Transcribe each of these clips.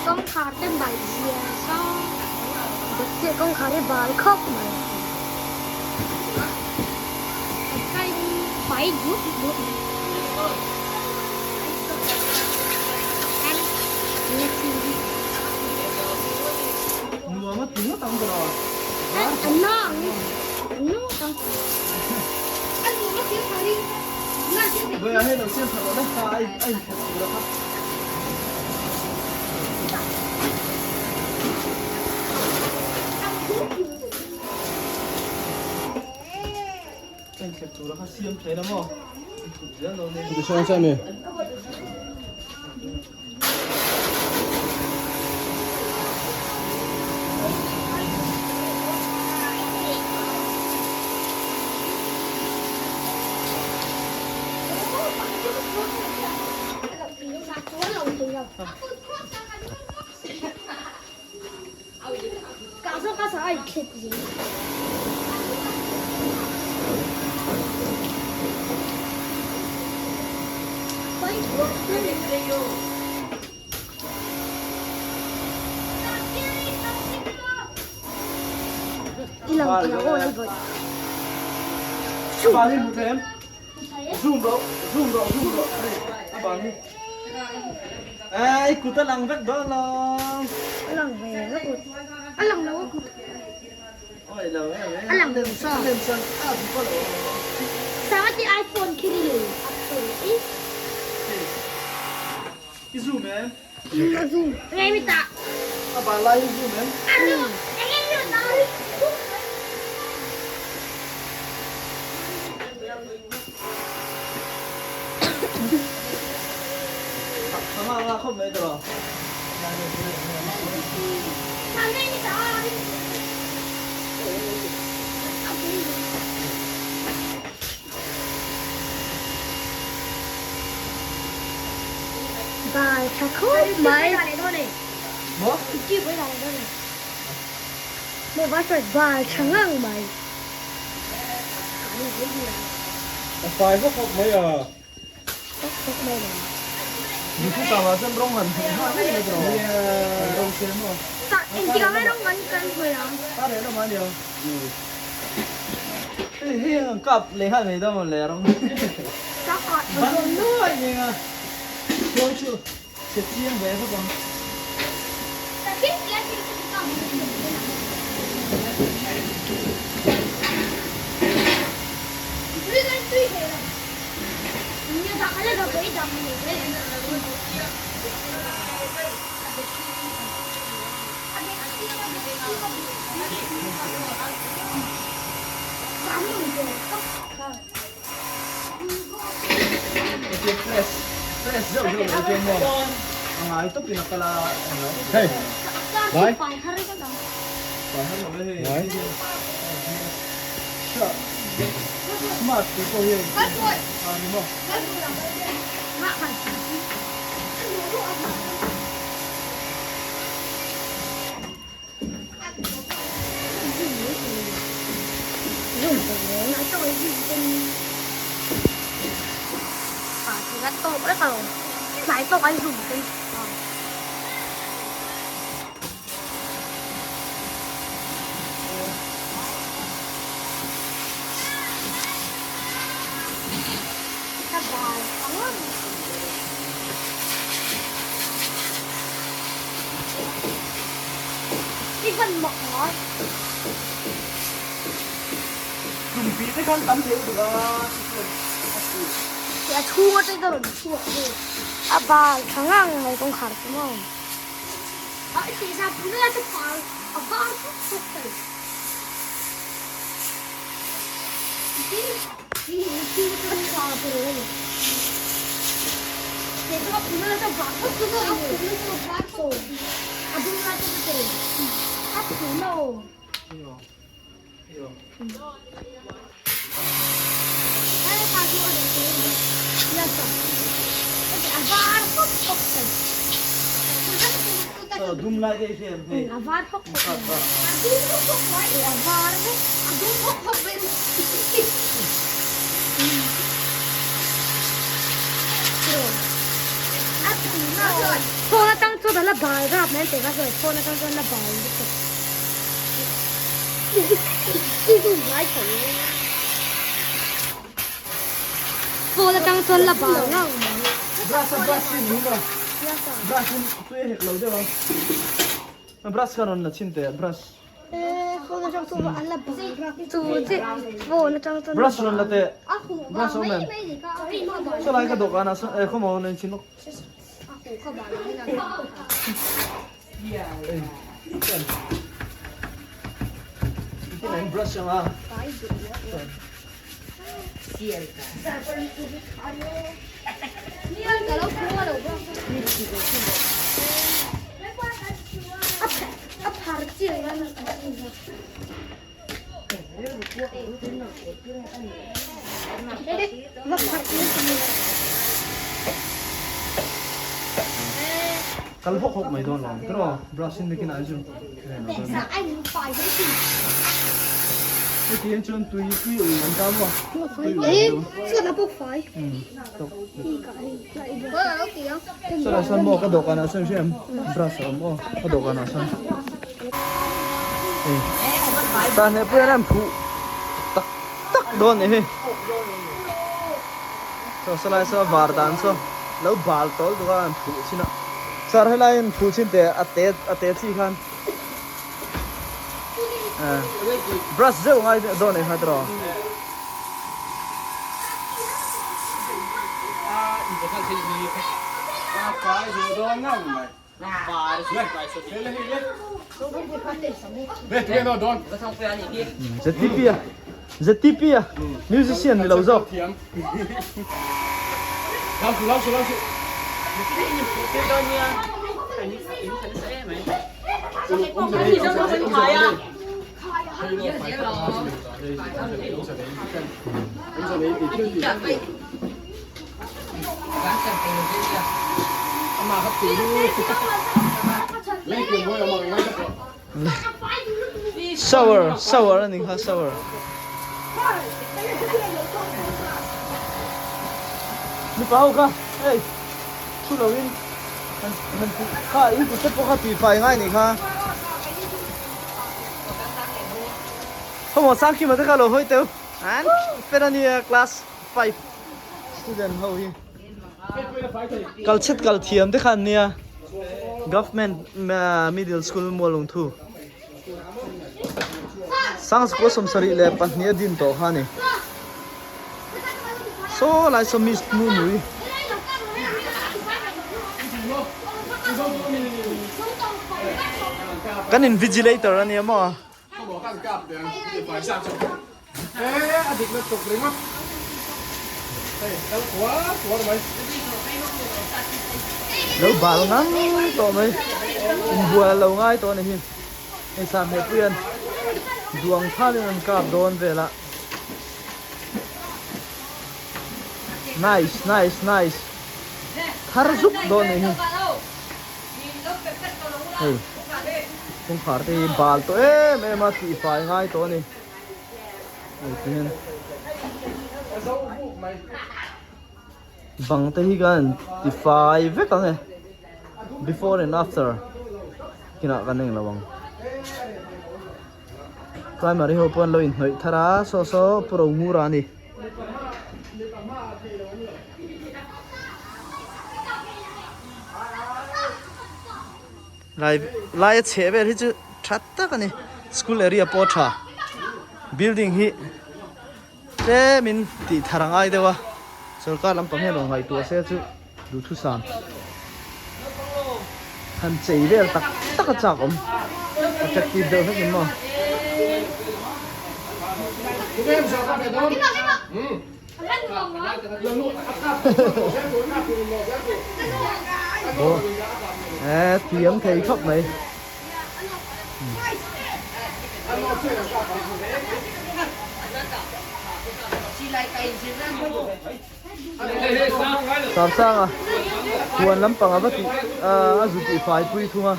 Kawngkhar te mai zia sang chiah kawngkhar hi bal khawp mai fai dup dup mai. Bal tha khawp mai. Bal tha ngang mai. A bal tha ngang mai kawngkhar chu maw. Dum lai te hi hei. A var hawk hawk. A dum hawk hawk mai. A var vek. A dum hawk hawk vek. Phone atang chuan a la bal rap mai ang tih kha sawi phone atang chuan a la bal lutuk. Phone atang chuan la bal rap mai. Brush a brush in hum a brush in tui a hek lo deuh a brush kha rawn la chhin teh brush. Brush rawn la teh brush awm em sawlai ka dawhkan ah sawn eh khawm a rawn chin lawk. Brush anga. Kal hawk hawk mai dawn lo tiraw brush in bikin ah chu heti hian chuan tui tui ui an ta maw tui ui Saw sawn maw ka dawhkan ah sawn hriam brush a awm aw ka dawhkan ah sawn tah hneh pawh hian an phuh tak tak dawn nih hi saw saw lai saw a var dan saw lo bal tawl tuk a an phuh chin a sir helai an phuh chin teh a te a te chi khan brush zeuh ngai dawn nih kha tiraw. ZTP a ZTP a musician ni lo zawk. Shower shower a ni kha shower mipa ho kha hei thu lo in han han kha in kut te pawh kha tihfai ngai a nih kha. Khawmaw Sangkima te kha lo hawi teuh an fel a nia class 5 student ho hi kal chhet kal thiam te kha an nia government middle school Mualungthu Sangchukua 72 a din tawh kha a ni saw lai saw miss Nunui. Kan invigilator a nia maw? Lo bal ngang tawh mai inbual a lo ngai tawh a ni hi hei sahmeh pui an duang thalin an kap dawn vel a nice nice nice thar zuk dawn a ni hi hei kawngkhar te hi bal tawh em em a tihfai ngai tawh a ni hei ti hian bang te hi kan tifai vek ang e before and after kinah kan eng lo ang primary ho pawh an lo inhnawih thar a saw saw pu Rohmura a ni. Lai laia chheh vel hi chu tha tak a ni school area pawh a tha building hi tlemin tih thar a ngai deuh a sorkar lampang hian rawn ngaihtuah se chu duhthusam han chei vel tak tak a chak awm attractive deuh hlek in maw. Aw eh thiam thei khawp mai. Sarsanga huan lampang a va tih a zu tih fai pui thung a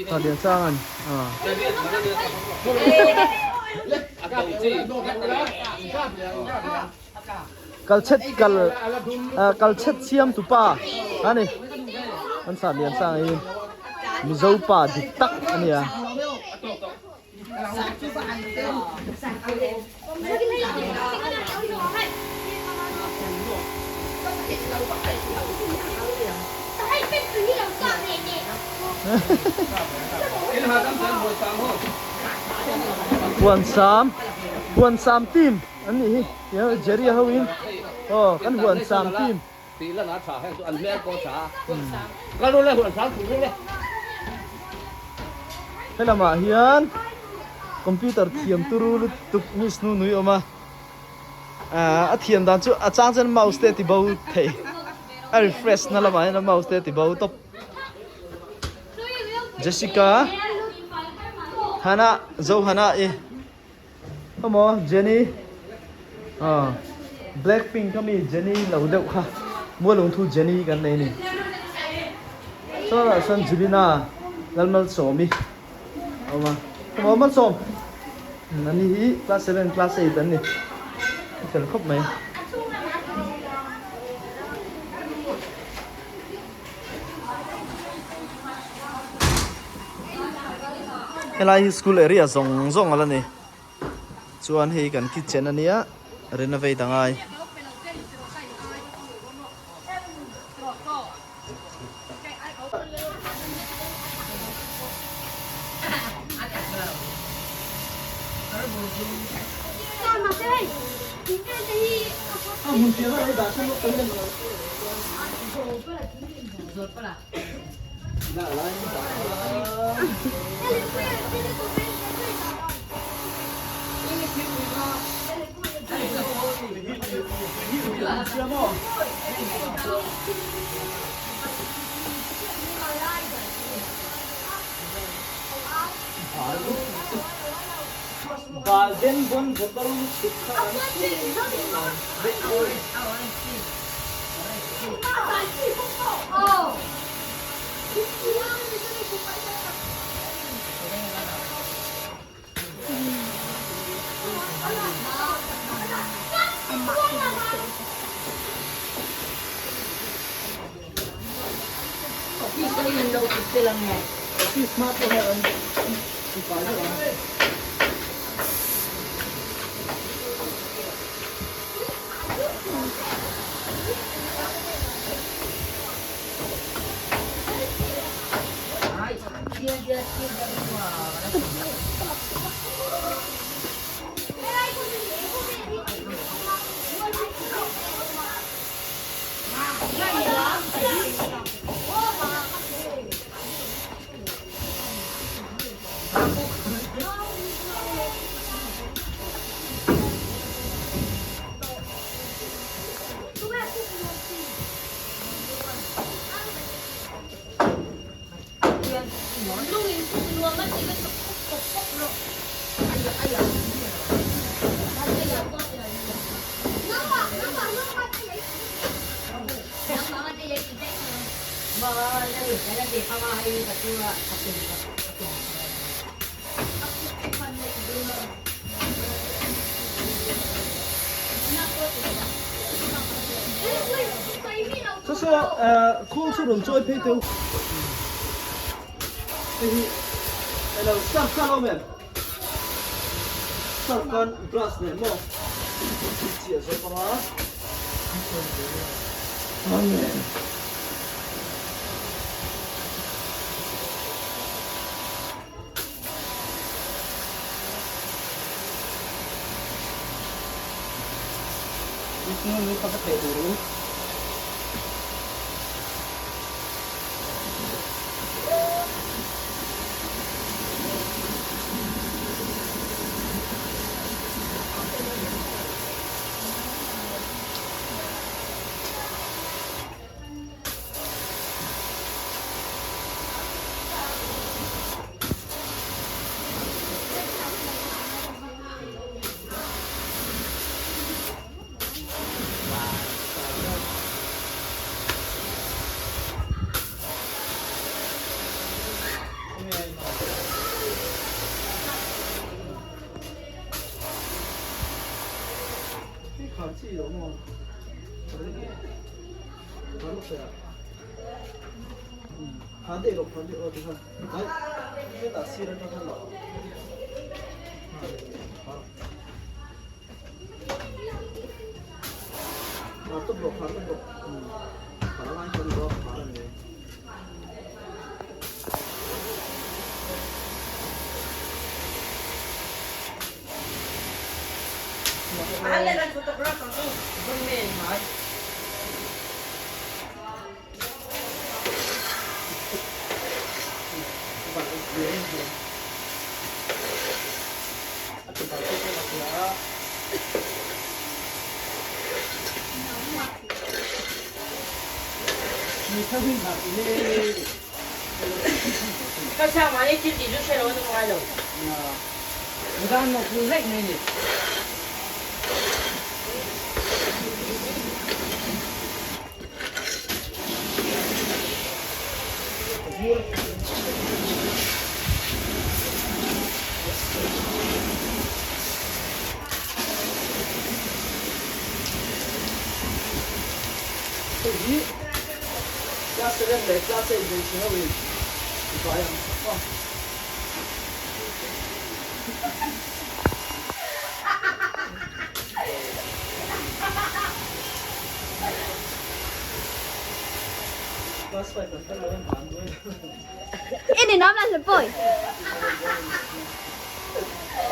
Saliansanga'n Kalchhet kal kalchhet siam tu pa a ni an sat lian sang hi Mizo pa dik tak a ni a. Huansam Huansam team an nih hi Jerry ho in aw kan huansam team Helamah hian computer thiam turu lutuk miss nu nui awm a a thiam dan chu a chang chuan mouse te a ti bo thei a refresh na lamah hian a mouse te a ti bo tawp. Jessica Hannah Zohana i. Khawmaw Jenny aw black pink a mi Jenny lo deuh kha mualungthu Jenny kan nei a ni chuan ah sawn Julina Lalmalsawmi a awm a khawmaw Malsawm ani hi class seven class eight an ni a fel khawp mai. Helai hi school area zawng zawng ala ni chuan hei kan kitchen ania renovate a ngai. Saw saw khawl chu rawn chawi phei teu. Hei hi elo star khan awm em? Star khan glass nen maw? Chiah zawk anga. Amen. Hei hi class 7 leh class 8 hmeichhe ho in i vai ang aw. Class 5 an kal lo an van duai lo. I ninawm la hla pawi.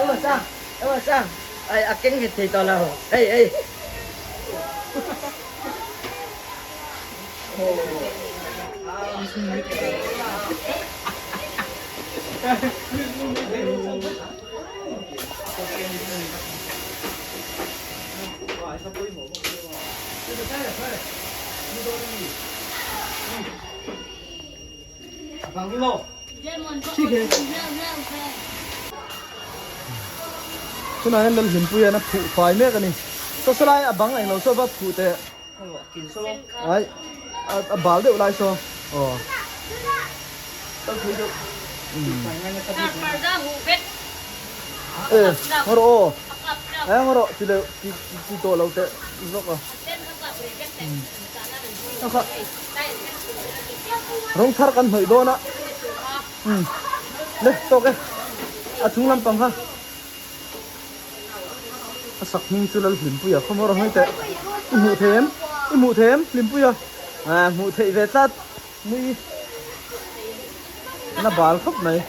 Emaw sang, emaw sang, ai a keng nghet thei tawh lo, hei hei. Tunah hian Lalhlimpuia hian a phuh fai mek a ni. Saw saw lai a bang englo saw va phuh teh. Ai a bal deuh lai saw. Aw. Kal thui deuh. E ngaw rawh aw. Ai ngaw rawh ti leh ti ti tawh lo teh zawk a. Rawng thar kan hnawih dawn a. Le tawk e. A chung lampang kha. A sak hming chu lal Hlimpuia khaw maw rawh teh. I hmuh thei em? I hmuh thei em Hlimpuia? Ah hmuh theih ve tlat. Mui na bal khawp mai.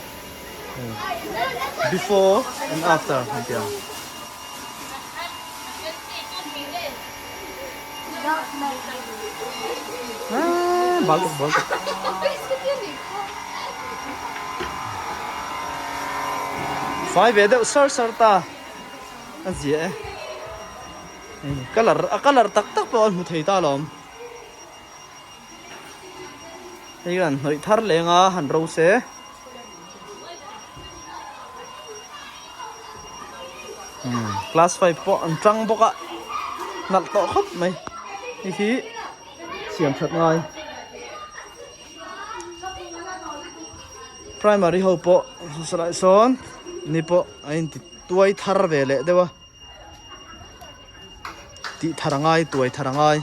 Before and after an ti ang. Ah bal tuk bal tuk. Fai ve deuh sar sar ta a zia e. Colour a colour tak tak pawh a hmu thei ta alawm. Hei hian hnawih thar leng a han ro se. Class 5 pawh an tang bawk a nalh tawh khawp mai hei hi siam that ngai primary ho pawh saw sawn ni pawh a inti tuai thar ve leh deuh a. Tih thar a ngai tuai thar a ngai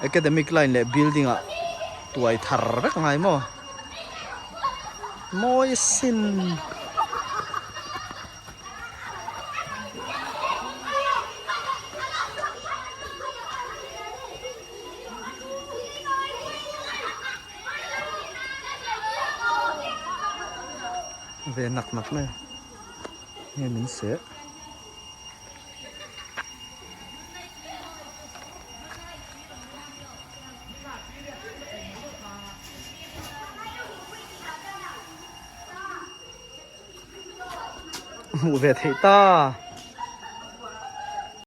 academic line leh building ah tuai thar vek a ngai maw mawi sin ve nak nak mai a. Nge min seh. Hmuh ve theih ta.